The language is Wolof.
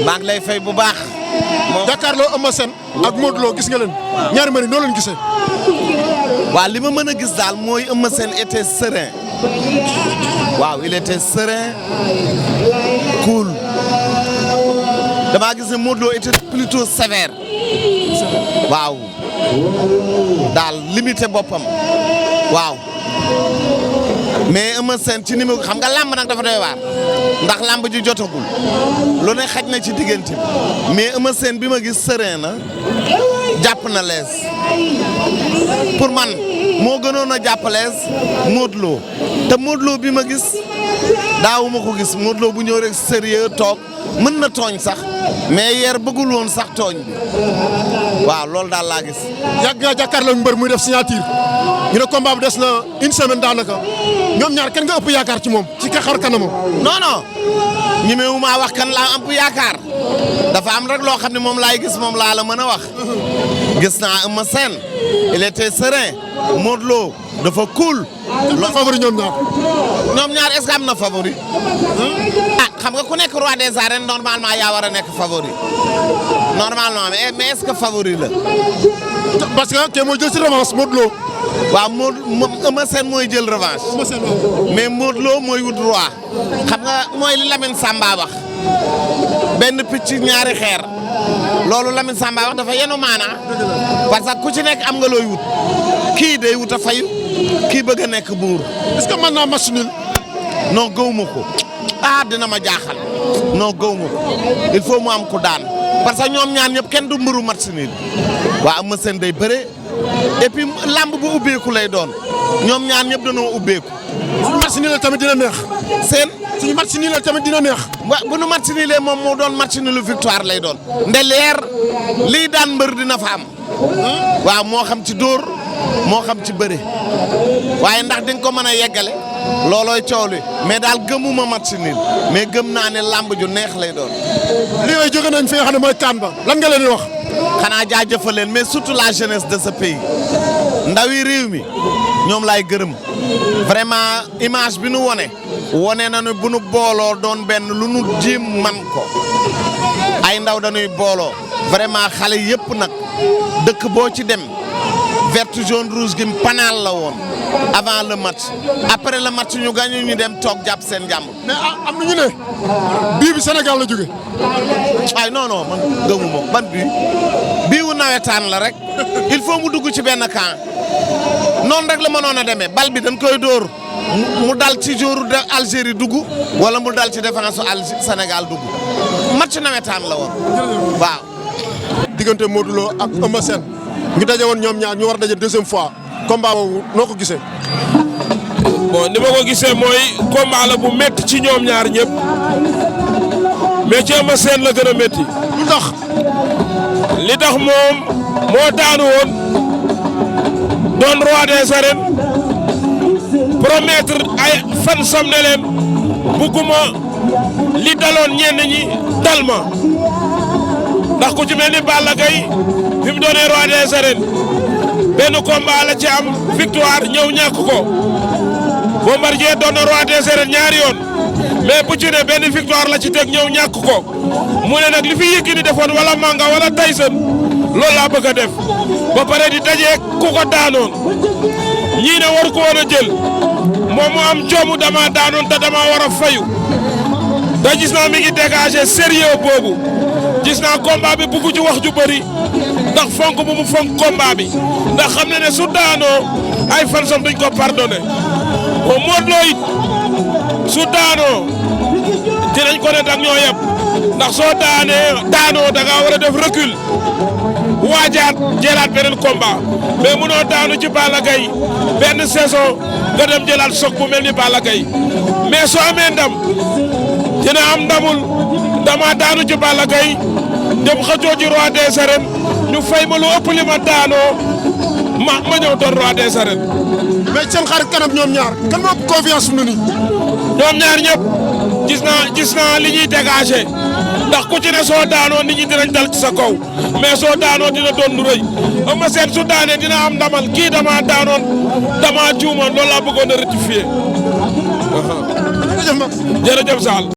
maa ngi lay fay bu baax. jàkkaarloo Eumeu Sène ak Modou Lo gis nga leen ñaari mbir yi noo leen gisee. waaw li ma mën a gis daal mooy Eumeu Sène était serein waaw il était serein cool damaa gis ne Modou Lo était plutôt sévère waaw daal limité boppam waaw mais Eumeu Sène ci ni mu xam nga làmb nag dafa doy waar ndax làmb ji jotagul lu ne xaj na ci diggante bi mais Eumeu Sène bi ma gis serein na jàpp na lees pour man moo gënoon a jàpp lees Modou Lo te Modou Lo bi ma gis daawuma ko gis Modou Lo bu ñëw rek sérieux toog mën na tooñ sax mais yeer bëggul woon sax tooñ bi waaw loolu daal laa gis. yàgg nga jàkkaarloo mbër muy def signature ñu ne combat bi des na une semaine daanaka ñoom ñaar kenn nga ëpp yaakaar ci moom ci xar kanamam. non non ñemewu maa wax kan laa ëpp yaakaar dafa am rek loo xam ne moom laay gis moom laa la mën a wax gis naa Eumeu Sène il était serein Modou Lo dafa cool. loolu favori ñoom ñaar. ñoom ñaar est-ce que am na favori. xam nga ku nekk roi des arènes normalement yaa war a nekk favori normalement mais est-ce que favori la. parce que kii mooy jël si revanche Modou Lo. waaw Eumeu Sène mooy jël revanche. mais Modou Lo mooy wut roi. xam nga mooy li Lamine Samba wax benn picc ñaari xeer loolu Lamine Samba wax dafa yenu maanaa parce que ku ci nekk am nga looy wut kii day wut a fayu kii bëgg a nekk buur. est-ce que mën naa match nul. non gëwuma ko dina ma jaaxal non gëwuma ko il faut mu am ku daan parce que ñoom ñaan ñëpp kenn du mbëru match nul waa Eumeu Sène day bëre et puis lamb bu ubbeeku lay doon ñoom ñaan ñëpp dañoo ubbeeku. suñu match nul tamit dina neex. suñu match nul tamit dina neex. bu nu match nul moom moo doon match nul victoire lay doon. nde leer lii daan mbër dina fa am. waaw moo xam ci dóor moo xam ci bëre waaye ndax di nga ko mën a yeggale loolooy coow li mais daal gëmuma match nul mais gëm naa ne lamb ju neex lay doon. lii way jóge nañ fi nga xam ne mooy CAN ba lan nga leen di wax. xanaa jaajëfal leen mais surtout la jeunesse de ce pays ndawi réew mi ñoom laay gërëm vraiment image bi nu wone nañu bu nu booloo doon benn lu nu jéem man ko ay ndaw dañuy booloo vraiment xale yëpp nag dëkk boo ci dem vert jaune rouge gi panaal la woon avant le match après le match ñu gagné ñu dem toog jàpp seen jàmm. mais am na ñu ne bii bi Sénégal la jóge. ay non non man gëmuma ban bii wu nawetaan la rek il faut mu dugg ci benn camp noonu rek la mënoon a demee bal bi dañ koy dóor mu dal ci jouru Algérie dugg wala mu dal ci défense Sénégal dugg match nawetaan la woon waaw. diggante Modou Lo ak Eumeu Sène ñu daje woon ñoom ñaar ñu war a daje deuxième fois combat boobu noo ko gisee. bon ni ma ko gisee mooy combat la bu métti ci ñoom ñaar ñëpp mais ci Eumeu Sène la gën a métti. lu tax. li tax moom moo daanu woon doon roi des arènes promettre ay fan sam ne leen bugguma li daloon ñenn ñi dal ma ndax ku ci mel ni Balla Gaye fi mu doonee roi des arènes benn combat la ci am victoire ñëw ñàkk ko Bombardier doon na roi des arènes ñaari yoon mais bu ci ne benn victoire la ci teg ñëw ñàkk ko mu ne nag li fi Yékini defoon wala Manga wala Tyson loolu laa bëgg a def ba pare di dajeeg ku ko daanoon ñii ne waru ko woon a jël moom mu am joomu dama daanoon te dama war a fayu te gis naa mi ngi dégagé sérieux boobu gis naa combat bi bugg ci wax ju bëri ndax fonk bu mu fonk combat bi ndax xam na ne su daanoo ay fansam duñ ko pardonné moom Modou Lo it su daanoo dinañ ko ne dag ñoo yeb ndax soo daanoo da ngaa war a def recul waajaat jëlaat beneen combat mais munoo daanu ci Balla Gaye benn saison nga dem jëlaat soog bu mel ni Balla Gaye mais soo amee ndam dina am dama daanu ci Balla Gaye dem xëccoo ci roi des arènes ñu fay ma lu ëpp li ma daanoo ma ñëw doon roi des arènes. mais seen xarit kanam ñoom ñaar kan moo ëpp confiance fu mu ne nii. ñoom ñaar ñëpp gis naa li ñuy dégagé ndax ku ci ne soo daanoo nit ñi dinañ dal ci sa kaw mais soo daanoo dina doon lu rëy Eumeu Sène su daanee dina am ndamal kii dama daanoon dama juumoon loolu laa bëggoon a rectifier. jërëjëf Sall.